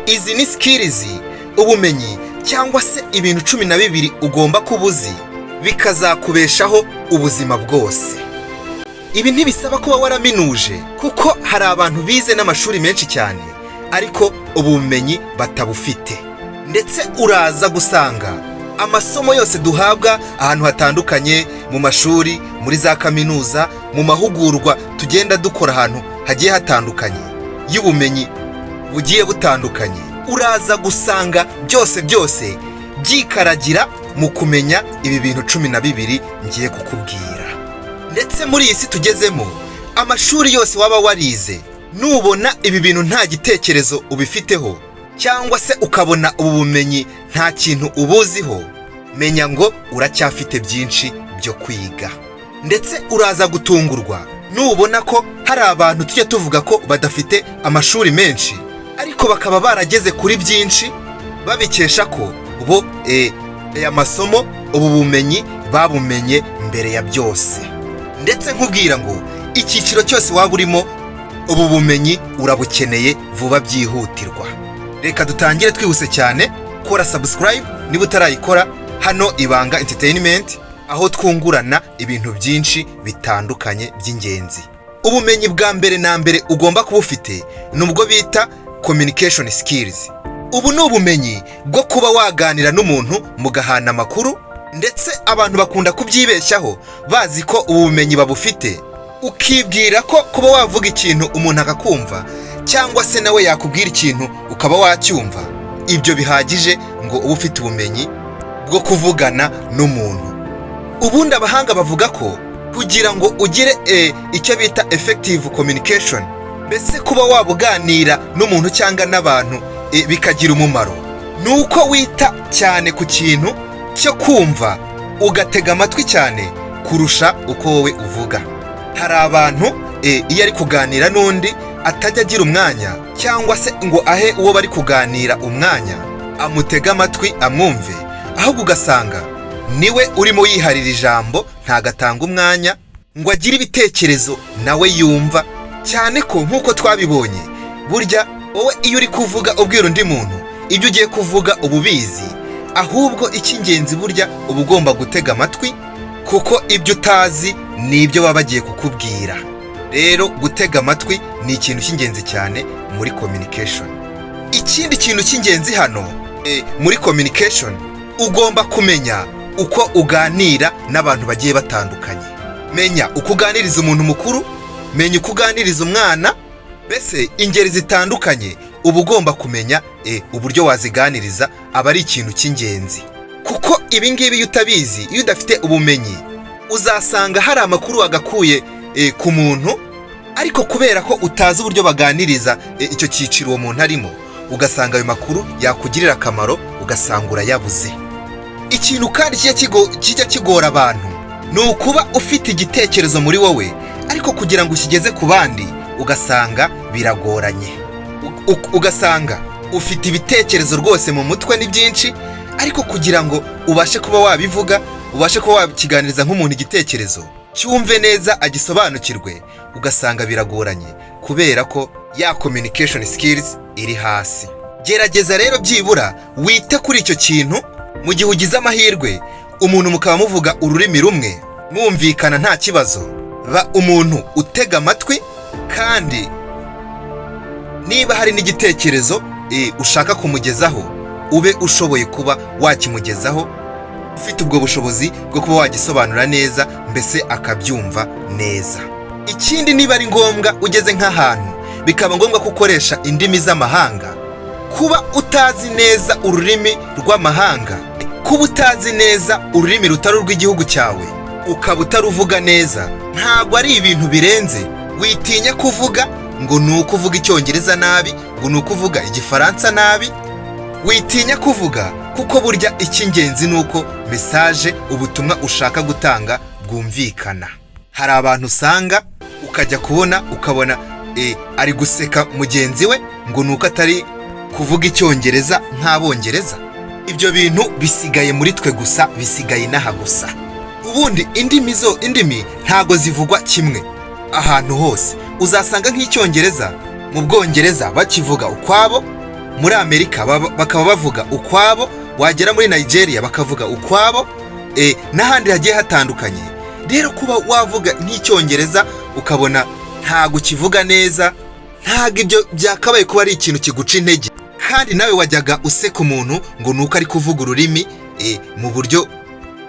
Izi ni skills, ubumenyi cyangwa se ibintu 12 ugomba kuba uzi bikazakubeshaho ubuzima bwose. Ibi ntibisaba kuba waraminuje, kuko hari abantu bize n'amashuri menshi cyane ariko ubu bumenyi batabufite. Ndetse uraza gusanga amasomo yose duhabwa ahantu hatandukanye, mu mashuri, muri za kaminuza, mu mahugurwa tugenda dukora ahantu hagiye hatandukanye y'ubumenyi bugiye butandukanye, uraza gusanga byose byose byikaragira mu kumenya ibi bintu 12 ngiye kukubwira. Ndetse muri iyi si tugezemo, amashuri yose waba warize, nubona ibi bintu nta gitekerezo ubifiteho, cyangwa se ukabona ubu bumenyi nta kintu ubuziho, menya ngo uracyafite byinshi byo kwiga. Ndetse uraza gutungurwa nubona ko hari abantu tujya tuvuga ko badafite amashuri menshi, ariko bakaba barageze kuri byinshi babikesha ko bo aya masomo, ubu bumenyi babumenye mbere ya byose. Ndetse nkubwira ngo icyiciro cyose waba urimo, ubu bumenyi urabukeneye vuba byihutirwa. Reka dutangire twihuse cyane. Kora subscribe niba utarayikora. Hano Ibanga Entertainment, aho twungurana ibintu byinshi bitandukanye by'ingenzi. Ubumenyi bwa mbere na mbere ugomba kuba ufite ni ubwo bita communication skills. Ubu ni ubumenyi bwo kuba waganira n'umuntu mugahana amakuru. Ndetse abantu bakunda kubyibeshyaho bazi ko ubu bumenyi babufite, ukibwira ko kuba wavuga ikintu umuntu akakumva, cyangwa se nawe yakubwira ikintu ukaba wacyumva, ibyo bihagije ngo ube ufite ubumenyi bwo kuvugana n'umuntu. Ubundi abahanga bavuga ko kugira ngo ugire icyo bita effective communication, mbese kuba waba uganira n'umuntu cyangwa n'abantu bikagira umumaro, ni uko wita cyane ku kintu cyo kumva, ugatega amatwi cyane kurusha uko wowe uvuga. Hari abantu iyo ari kuganira n'undi atajya agira umwanya cyangwa se ngo ahe uwo bari kuganira umwanya, amutege amatwi amwumve, ahubwo ugasanga niwe urimo yiharira ijambo, ntagatanga umwanya ngo agire ibitekerezo nawe yumva. Cyane ko nk'uko twabibonye, burya wowe iyo uri kuvuga ubwira undi muntu, ibyo ugiye kuvuga uba ubizi. Ahubwo icy'ingenzi burya uba ugomba gutega amatwi, kuko ibyo utazi ni ibyo baba bagiye kukubwira. Rero gutega amatwi ni ikintu cy'ingenzi cyane muri communication. Ikindi kintu cy'ingenzi hano muri communication, ugomba kumenya uko uganira n'abantu bagiye batandukanye. Menya uko uganiriza umuntu mukuru, menya uko uganiriza umwana. Mbese ingeri zitandukanye uba ugomba kumenya uburyo waziganiriza, aba ari ikintu cy'ingenzi. Kuko ibi ngibi iyo utabizi, iyo udafite ubumenyi, uzasanga hari amakuru wagakuye ku muntu, ariko kubera ko utazi uburyo baganiriza icyo cyiciro uwo muntu arimo, ugasanga ayo makuru yakugirira akamaro ugasanga urayabuze. Ikintu kandi kijya kigora abantu ni ukuba ufite igitekerezo muri wowe, ariko kugira ngo ukigeze ku bandi ugasanga biragoranye. Ugasanga ufite ibitekerezo rwose mu mutwe ni byinshi, ariko kugira ngo ubashe kuba wabivuga, ubashe kuba wakiganiriza nk'umuntu igitekerezo cyumve neza agisobanukirwe, ugasanga biragoranye kubera ko ya communication skills iri hasi. Gerageza rero byibura wite kuri icyo kintu. Mu gihe ugize amahirwe umuntu mukaba muvuga ururimi rumwe, mwumvikana nta kibazo, ba umuntu utega amatwi, kandi niba hari n'igitekerezo ushaka kumugezaho, ube ushoboye kuba wakimugezaho, ufite ubwo bushobozi bwo kuba wagisobanura neza, mbese akabyumva neza. Ikindi, niba ari ngombwa, ugeze nk'ahantu bikaba ngombwa ko ukoresha indimi z'amahanga, kuba utazi neza ururimi rw'amahanga, kuba utazi neza ururimi rutari urw'igihugu cyawe, ukaba utaruvuga neza, ntabwo ari ibintu birenze. Witinya kuvuga ngo ni uko uvuga Icyongereza nabi, ngo ni uko uvuga Igifaransa nabi. Witinya kuvuga, kuko burya icy'ingenzi ni uko message, ubutumwa ushaka gutanga bwumvikana. Hari abantu usanga ukajya kubona ukabona ari guseka mugenzi we ngo ni uko atari kuvuga Icyongereza nk'Abongereza. Ibyo bintu bisigaye muri twe gusa, bisigaye inaha gusa. Ubundi indimi zo, indimi ntago zivugwa kimwe ahantu hose. Uzasanga nk'Icyongereza mu Bwongereza bakivuga ukwabo. Muri Amerika bakaba bavuga ukwabo, wagera muri Nigeria bakavuga ukwabo, n'ahandi hagiye hatandukanye. Rero kuba wavuga nk'Icyongereza ukabona ntabwo ukivuga neza, ntabwo ibyo byakabaye kuba ari ikintu kiguca intege. Kandi nawe wajyaga useka umuntu ngo ni uko ari kuvuga ururimi mu buryo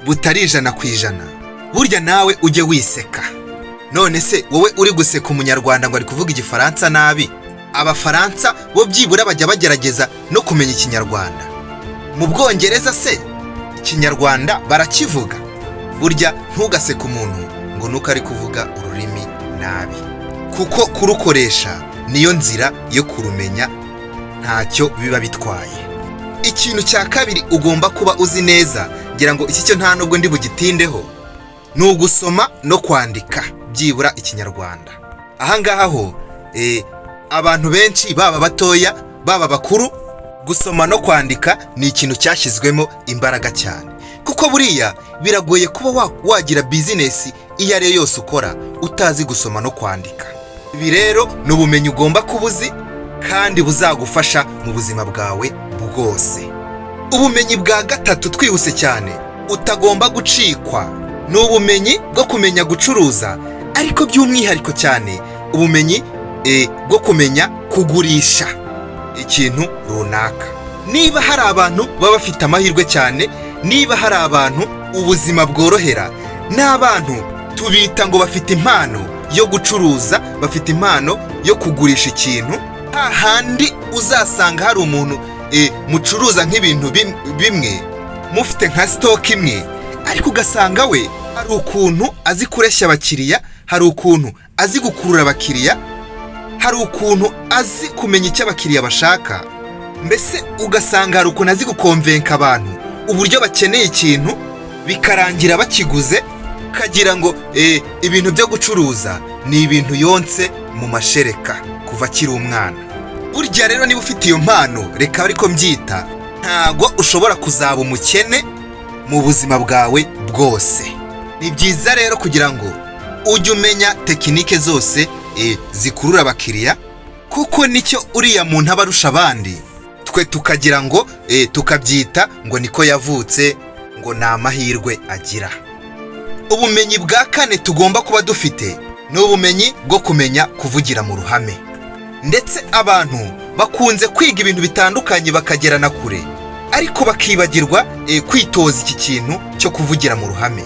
butari 100%, burya nawe ujye wiseka. None se wowe uri guseka Umunyarwanda ngo ari kuvuga Igifaransa nabi, Abafaransa bo byibura bajya bagerageza no kumenya Ikinyarwanda? Mu Bwongereza se Ikinyarwanda barakivuga? Burya ntugaseke umuntu ngo nuko ari kuvuga ururimi nabi, kuko kurukoresha niyo nzira yo kurumenya, ntacyo biba bitwaye. Ikintu cya kabiri ugomba kuba uzi neza, ngira ngo iki cyo nta nubwo ndi bugitindeho, ni ugusoma no kwandika byibura Ikinyarwanda. Ahangaha ho abantu benshi, baba batoya baba bakuru, gusoma no kwandika ni ikintu cyashyizwemo imbaraga cyane, kuko buriya biragoye kuba wagira bizinesi iyo ari yo yose ukora utazi gusoma no kwandika. Ibi rero ni ubumenyi ugomba kuba uzi kandi buzagufasha mu buzima bwawe bwose. Ubumenyi bwa gatatu, twihuse cyane, utagomba gucikwa ni ubumenyi bwo kumenya gucuruza, ariko by'umwihariko cyane ubumenyi bwo kumenya kugurisha ikintu runaka. Niba hari abantu baba bafite amahirwe cyane, niba hari abantu ubuzima bworohera, ni abantu tubita ngo bafite impano yo gucuruza, bafite impano yo kugurisha ikintu. Hahandi uzasanga hari umuntu mucuruza nk'ibintu bimwe, mufite nka stock imwe, ariko ugasanga we hari ukuntu azi kureshya abakiriya, hari ukuntu azi gukurura abakiriya, hari ukuntu azi kumenya icyo abakiriya bashaka. Mbese ugasanga hari ukuntu azi gukonvenka abantu uburyo bakeneye ikintu, bikarangira bakiguze, ukagira ngo ibintu byo gucuruza ni ibintu yonse mu mashereka kuva akiri umwana. Burya rero niba ufite iyo mpano, reka ariko mbyita, ntago ushobora kuzaba umukene mu buzima bwawe bwose. Ni byiza rero kugira ngo ujye umenya tekinike zose zikurura abakiriya, kuko nicyo uriya muntu aba arusha abandi, twe tukagira ngo tukabyita ngo niko yavutse, ngo ni amahirwe agira. Ubumenyi bwa kane tugomba kuba dufite ni ubumenyi bwo kumenya kuvugira mu ruhame. Ndetse abantu bakunze kwiga ibintu bitandukanye bakagera na kure, ariko bakibagirwa kwitoza iki kintu cyo kuvugira mu ruhame.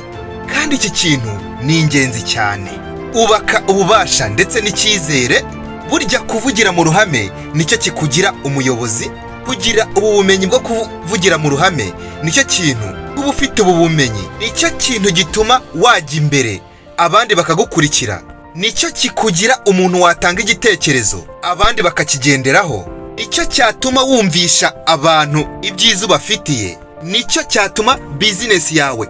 Kandi iki kintu ni ingenzi cyane, ubaka ububasha ndetse n'icyizere. Burya kuvugira mu ruhame nicyo kikugira umuyobozi. Kugira ubu bumenyi bwo kuvugira mu ruhame nicyo kintu, kuba ufite ubu bumenyi nicyo kintu gituma wajya imbere abandi bakagukurikira, nicyo kikugira umuntu watanga igitekerezo abandi bakakigenderaho, nicyo cyatuma wumvisha abantu ibyiza ubafitiye, nicyo cyatuma bizinesi yawe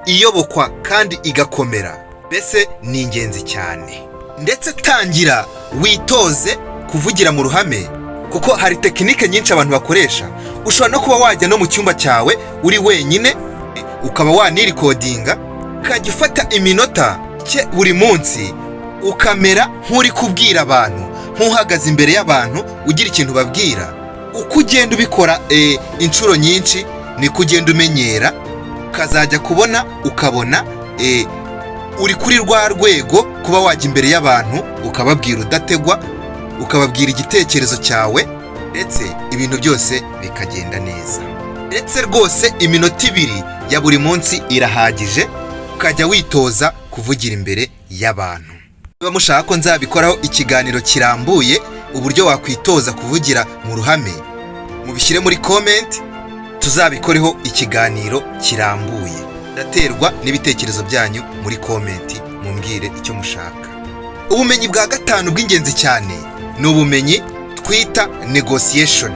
iyobokwa kandi igakomera. Mbese ni ingenzi cyane. Ndetse tangira witoze kuvugira mu ruhame, kuko hari tekinike nyinshi abantu bakoresha. Ushobora no kuba wajya no mu cyumba cyawe uri wenyine, ukaba wanirikodinga, ukajya ufata iminota ke buri munsi, ukamera nk'uri kubwira abantu, nk'uhagaze imbere y'abantu ugira ikintu ubabwira. Uko ugenda ubikora inshuro nyinshi niko ugenda umenyera, ukazajya kubona ukabona uri kuri rwa rwego kuba wajya imbere y'abantu ukababwira udategwa, ukababwira igitekerezo cyawe, ndetse ibintu byose bikagenda neza. Ndetse rwose iminota 2 ya buri munsi irahagije, ukajya witoza kuvugira imbere y'abantu. Niba mushaka ko nzabikoraho ikiganiro kirambuye, uburyo wakwitoza kuvugira mu ruhame, mubishyire muri comment, tuzabikoreho ikiganiro kirambuye. Ndaterwa n'ibitekerezo byanyu muri comment, mumbwire icyo mushaka. Ubumenyi bwa gatanu bw'ingenzi cyane ni ubumenyi twita negotiation,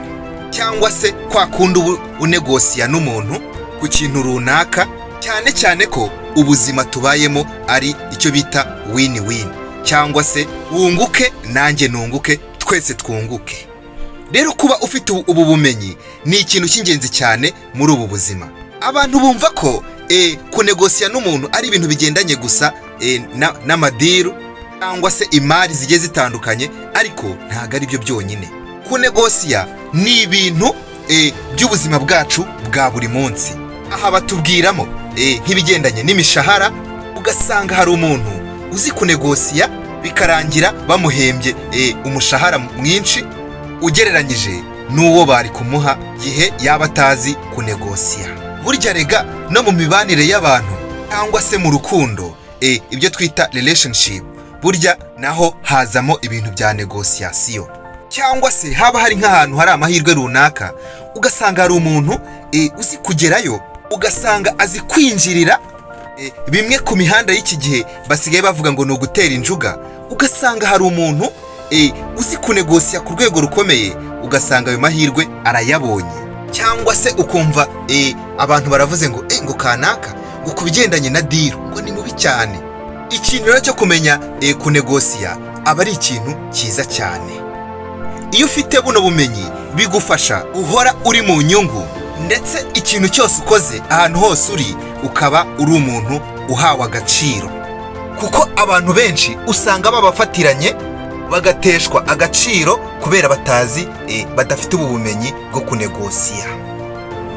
cyangwa se kwa kundi uba unegosiya n'umuntu ku kintu runaka, cyane cyane ko ubuzima tubayemo ari icyo bita win win, cyangwa se wunguke nanjye nunguke, twese twunguke. Rero kuba ufite ubu bumenyi ni ikintu cy'ingenzi cyane muri ubu buzima. Abantu bumva ko kunegosiya n'umuntu ari ibintu bigendanye gusa n'ama deal cyangwa se imari zigiye zitandukanye, ariko ntabwo ari byo byonyine. Kunegosiya ni ibintu by'ubuzima bwacu bwa buri munsi. Aha batubwiramo nk'ibigendanye n'imishahara, ugasanga hari umuntu uzi kunegosiya bikarangira bamuhembye umushahara mwinshi ugereranyije n'uwo bari kumuha gihe yaba atazi kunegosiya. Burya rega no mu mibanire y'abantu cyangwa se mu rukundo, ibyo twita relationship, burya naho hazamo ibintu bya négociation. Cyangwa se haba hari nk'ahantu hari amahirwe runaka, ugasanga hari umuntu uzi kugerayo, ugasanga azi kwinjirira bimwe ku mihanda y'iki gihe basigaye bavuga ngo ni ugutera injuga. Ugasanga hari umuntu uzi kunegosiya ku rwego rukomeye, ugasanga ayo mahirwe arayabonye. Cyangwa se ukumva abantu baravuze ngo kanaka ngo ku bigendanye na deal ngo ni mubi cyane. Ikintu rero cyo kumenya kunegosiya aba ari ikintu cyiza cyane. Iyo ufite buno bumenyi bigufasha uhora uri mu nyungu, ndetse ikintu cyose ukoze, ahantu hose uri, ukaba uri umuntu uhawe agaciro, kuko abantu benshi usanga babafatiranye bagateshwa agaciro kubera batazi badafite ubu bumenyi bwo kunegosiya.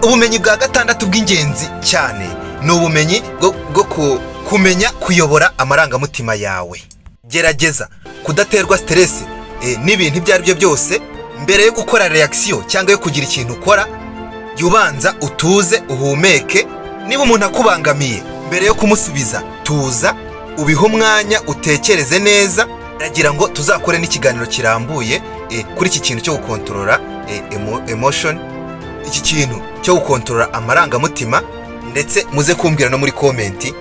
Ubumenyi bwa gatandatu bw'ingenzi cyane ni ubumenyi bwo kumenya kuyobora amarangamutima yawe. Gerageza kudaterwa stress n'ibintu ibyo ari byo byose. Mbere yo gukora réaction cyangwa yo kugira ikintu ukora, jya ubanza utuze, uhumeke. Niba umuntu akubangamiye, mbere yo kumusubiza tuza, ubihe umwanya, utekereze neza. Ndagira ngo tuzakore n'ikiganiro kirambuye kuri iki kintu cyo gukontorora emotion, iki kintu cyo gukontorora amarangamutima, ndetse muze kumbwira no muri comment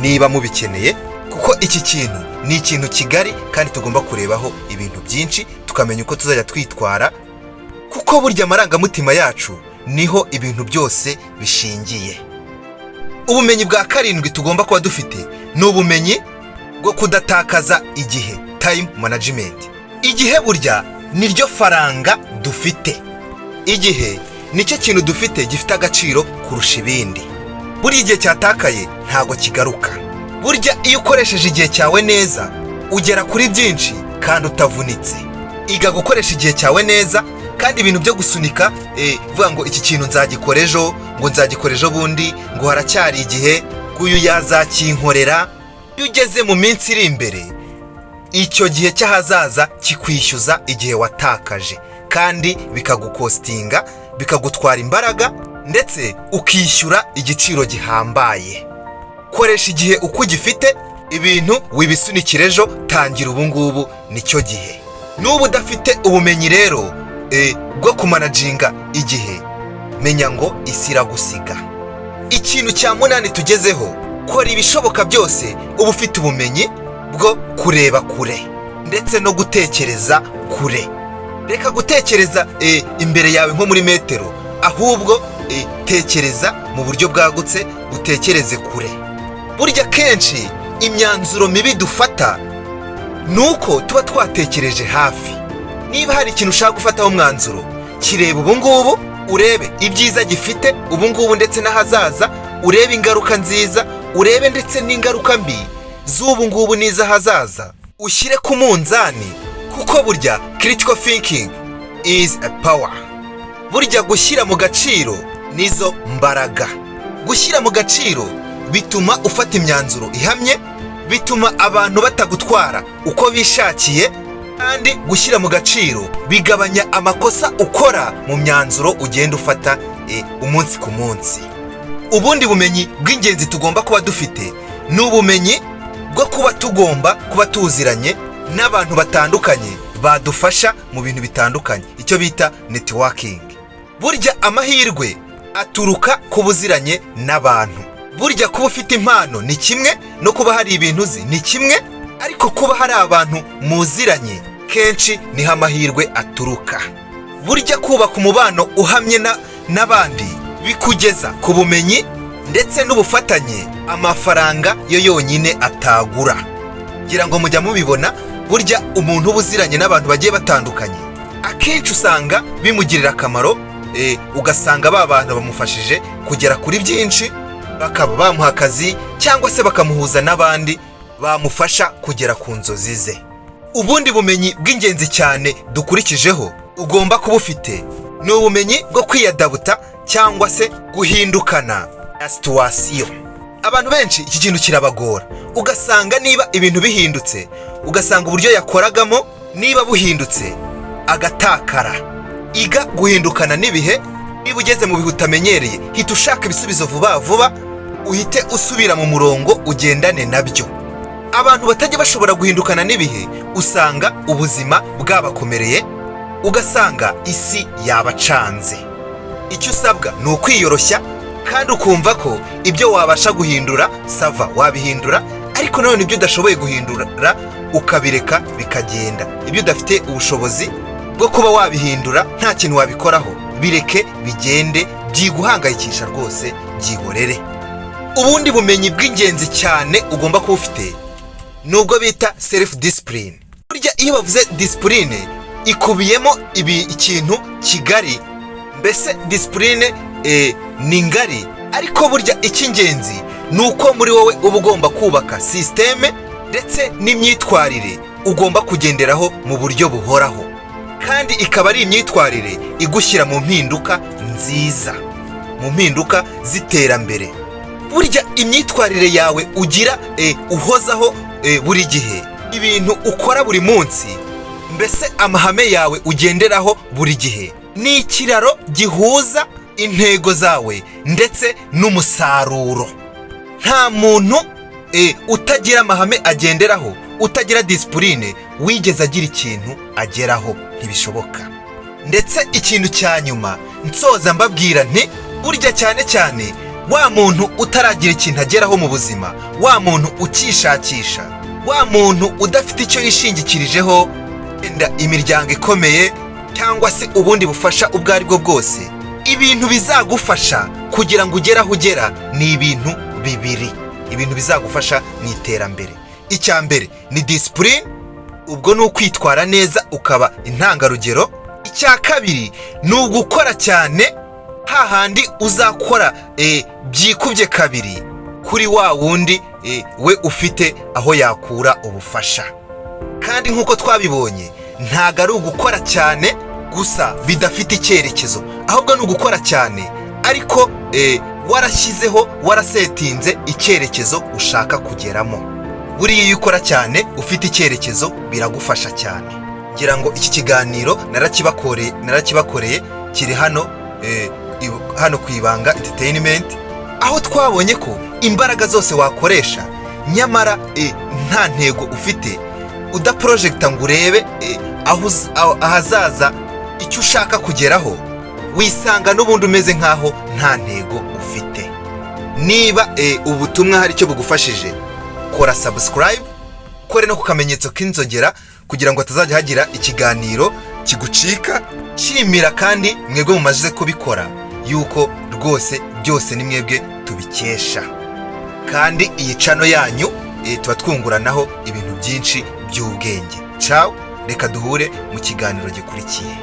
niba mubikeneye, kuko iki kintu ni ikintu kigari kandi tugomba kurebaho ibintu byinshi, tukamenya uko tuzajya twitwara, kuko burya amarangamutima yacu niho ibintu byose bishingiye. Ubumenyi bwa karindwi tugomba kuba dufite ni ubumenyi bwo kudatakaza igihe, time management. Igihe burya niryo faranga dufite. Igihe nicyo kintu dufite gifite agaciro kurusha ibindi. Buriya igihe cyatakaye ntabwo kigaruka. Burya iyo ukoresheje igihe cyawe neza ugera kuri byinshi kandi utavunitse. Iga gukoresha igihe cyawe neza, kandi ibintu byo gusunika, vuga ngo iki kintu nzagikora ejo, ngo nzagikora ejo bundi, ngo haracyari igihe, ngo uyu yazakinkorera. Iyo ugeze mu minsi iri imbere, icyo gihe cy'ahazaza kikwishyuza igihe watakaje, kandi bikagukostinga, bikagutwara imbaraga, ndetse ukishyura igiciro gihambaye. Koresha igihe uko ugifite. Ibintu wibisunikira ejo, tangira ubu ngubu, nicyo gihe. N'uba udafite ubumenyi rero bwo kumanaginga igihe, menya ngo isi iragusiga. Ikintu cya munani tugezeho: kora ibishoboka byose uba ufite ubumenyi bwo kureba kure ndetse no gutekereza kure. Reka gutekereza imbere yawe nko muri metero, ahubwo tekereza mu buryo bwagutse, utekereze kure. Burya kenshi imyanzuro mibi dufata ni uko tuba twatekereje hafi. Niba hari ikintu ushaka gufataho umwanzuro, kireba ubu ngubu, urebe ibyiza gifite ubu ngubu ndetse n'ahazaza, urebe ingaruka nziza, urebe ndetse n'ingaruka mbi z'ubu ngubu n'iz'ahazaza, ushyire ku munzani, kuko burya critical thinking is a power. Burya gushyira mu gaciro nizo mbaraga. Gushyira mu gaciro bituma ufata imyanzuro ihamye, bituma abantu batagutwara uko bishakiye, kandi gushyira mu gaciro bigabanya amakosa ukora mu myanzuro ugenda ufata umunsi ku munsi. Ubundi bumenyi bw'ingenzi tugomba kuba dufite ni ubumenyi bwo kuba tugomba kuba tuziranye n'abantu batandukanye badufasha mu bintu bitandukanye, icyo bita networking. Burya amahirwe aturuka ku buziranye n'abantu. Burya kuba ufite impano ni kimwe, no kuba hari ibintu uzi ni kimwe, ariko kuba hari abantu muziranye kenshi niho amahirwe aturuka. Burya kubaka umubano uhamye n'abandi bikugeza ku bumenyi ndetse n'ubufatanye amafaranga yo yonyine atagura. Ngira ngo mujya mubibona, burya umuntu uba uziranye n'abantu bagiye batandukanye akenshi usanga bimugirira akamaro, ugasanga ba bantu bamufashije kugera kuri byinshi, bakaba bamuha akazi cyangwa se bakamuhuza n'abandi bamufasha kugera ku nzozi ze. Ubundi bumenyi bw'ingenzi cyane dukurikijeho Ugomba kuba ufite ni ubumenyi bwo kwiyadabuta cyangwa se guhindukana na situation. Abantu benshi iki kintu kirabagora, ugasanga niba ibintu bihindutse, ugasanga uburyo yakoragamo niba buhindutse agatakara. Iga guhindukana n'ibihe. Niba ugeze mu bihe utamenyereye, hita ushaka ibisubizo vuba vuba, uhite usubira mu murongo ugendane nabyo. Abantu batajya bashobora guhindukana n'ibihe usanga ubuzima bwabakomereye, ugasanga isi yabacanze. Icyo usabwa ni ukwiyoroshya kandi ukumva ko ibyo wabasha guhindura, ça va, wabihindura, ariko nanone ibyo udashoboye guhindura ukabireka bikagenda. Ibyo udafite ubushobozi bwo kuba wabihindura, nta kintu wabikoraho, bireke bigende, byiguhangayikisha rwose, byihorere. Ubundi bumenyi bw'ingenzi cyane ugomba kuba ufite ni ubwo bita self discipline. Burya iyo bavuze discipline ikubiyemo ibi ikintu kigari, mbese discipline ni ngari, ariko burya icy'ingenzi ni uko muri wowe uba ugomba kubaka système ndetse n'imyitwarire ugomba kugenderaho mu buryo buhoraho, kandi ikaba ari imyitwarire igushyira mu mpinduka nziza, mu mpinduka z'iterambere. Burya imyitwarire yawe ugira uhozaho buri gihe, ibintu ukora buri munsi, mbese amahame yawe ugenderaho buri gihe, ni ikiraro gihuza intego zawe ndetse n'umusaruro. Nta muntu utagira amahame agenderaho, utagira discipline, wigeze agira ikintu ageraho, ntibishoboka. Ndetse ikintu cya nyuma nsoza mbabwira nti burya cyane cyane wa muntu utaragira ikintu ageraho mu buzima, wa muntu ukishakisha, wa muntu udafite icyo yishingikirijeho, wenda imiryango ikomeye cyangwa se ubundi bufasha ubwo ari bwo bwose, ibintu bizagufasha kugira ngo ugere aho ugera ni ibintu bibiri. Ibintu bizagufasha mu iterambere, icya mbere ni discipline, ubwo ni ukwitwara neza ukaba intangarugero. Icya kabiri ni ugukora cyane, hahandi uzakora byikubye kabiri kuri wa wundi we ufite aho yakura ubufasha. Kandi nk'uko twabibonye, ntabwo ari ugukora cyane gusa bidafite icyerekezo, ahubwo ni ugukora cyane ariko warashyizeho, warasetinze icyerekezo ushaka kugeramo. Buriya iyo ukora cyane ufite icyerekezo biragufasha cyane. Ngira ngo iki kiganiro narakibakoreye, kiri hano ku Ibanga Entertainment, aho twabonye ko imbaraga zose wakoresha nyamara nta ntego ufite, udaporojegita ngo urebe ahazaza icyo ushaka kugeraho, wisanga n'ubundi umeze nk'aho nta ntego ufite. Niba ubutumwa hari icyo bugufashije, kora subscribe, ukore no ku kamenyetso k'inzogera kugira ngo hatazajya hagira ikiganiro kigucika. Nshimira kandi mwebwe mumaze kubikora, yuko rwose byose ni mwebwe tubikesha, kandi iyi channel yanyu tuba twunguranaho ibintu byinshi by'ubwenge. Ciao, reka duhure mu kiganiro gikurikiye.